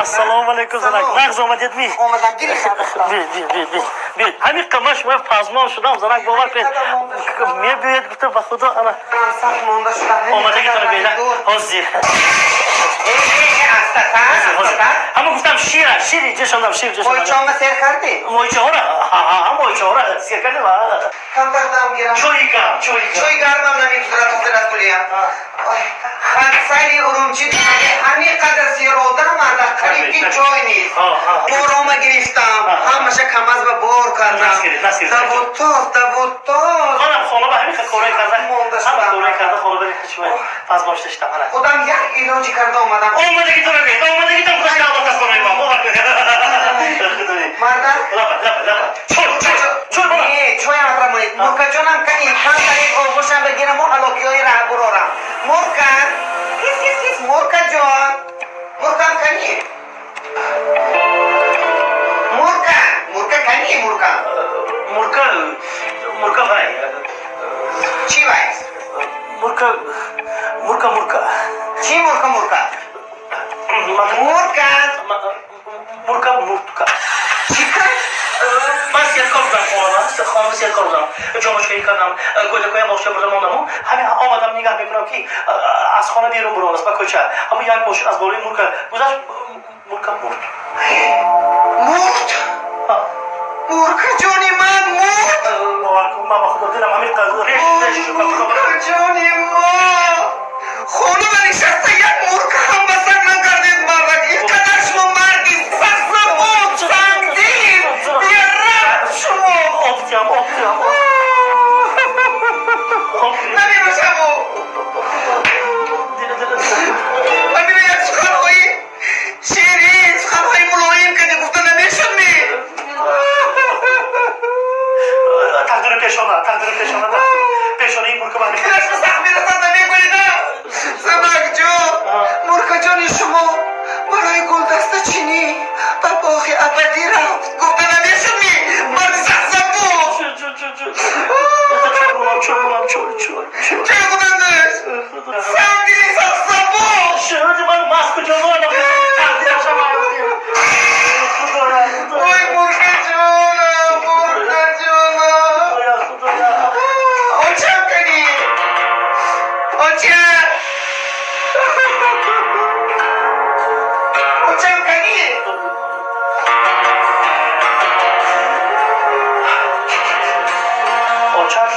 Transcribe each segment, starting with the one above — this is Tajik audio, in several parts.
Ассалому алайкум, занак. Нағз омадед ми? Омадам, гирифт. Би, би, би, би. Би. Ҳамин қамаш ман пазмон шудам, занак, бовар кунед. Мебиёед гуфта, ба худо ана. Сахт монда шудам. Омадагитонро бина. Ҳозир. Ҳама гуфтам шира, шири ҷешонам, шир ҷешонам. Мойчома сер кардӣ? Мойчаҳора, ҳа, мойчаҳора сер кардем. Камтар дам гирам. Чойи гарм, чойи гарм. Чой гармам намегузарад ҳозир аз гулиям. Хатсайри Урумчи ҳамин қадар серодам ада қариб ки ҷой нест. Борома гирифтам, ҳамаша камаз ба бор кардам. Давудтоз, давудтоз. Манам хона ба ҳамин корой карда, ҳама корой карда, хона ба пазмон шиштам. Худам як илоҷи карда омадам. Омадагитон бед, омадагитон хуш калдота хонаи ма. Бовар кунед. Марда? Лаба, лаба, лаба. Чой, чой, чой бора. Не, чоям атра монед. Муркаҷонам кани, камтарин оғӯшам бигираму ҳалокиҳои раҳ бурорам. Мурка, кис, кис, кис, Муркаҷон. Муркам кани? Мурка, Мурка кани, Мурка? Мурка, Мурка вай. Чӣ вай? Мурка, Мурка, Мурка. Чӣ Мурка, Мурка? Мурка. Мурка, Мурка. Чӣ кард? Ман серкор будам хона, хона серкор будам. Ҷомочкаӣ кардам, кӯдакоям боғча бурда мондаму ҳамин омадам, нигаҳ мекунам ки аз хона берун буромаст ба кӯча. Ҳамун як мошин аз болои Мурка гузашт, Мурка мурд. Мурд? Мурка ҷони ман мурд? Бовар кун, ман ба худо дилам ҳамин қадр реш реш шуд. Мурка ҷони ман. Хона ба нишаста як мурка ҳам ба сар накардед, мардак. Ин қадар шумо марди сахтзабон, сангдил, бераҳм шумо. Оптиам, оптиам. Намебошаму. Ҳамина як суханҳои ширин, суханҳои мулоим кардӣ, гуфта намешуд ми? Тақдири пешона, тақдири пешона, пешонаи мурка ба Дилашро сахт мерасад, намегӯида. Занакҷон, Муркаҷони шумо барои гулдастачинӣ ба боғи абадӣ рафт. Гуфта намешуд ми? Марди сахтзабон. Чой, чой, чой. Чой худандаш. Сангдили сахтзабон. Шуди ман мас куҷо монам? Ой, Муркаҷонам, Муркаҷонам. Очам кани? Оча! Очам кани? Очам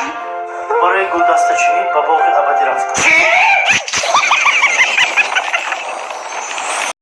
барои гулдастачинӣ ба боғи абадӣ рафт. Чӣ?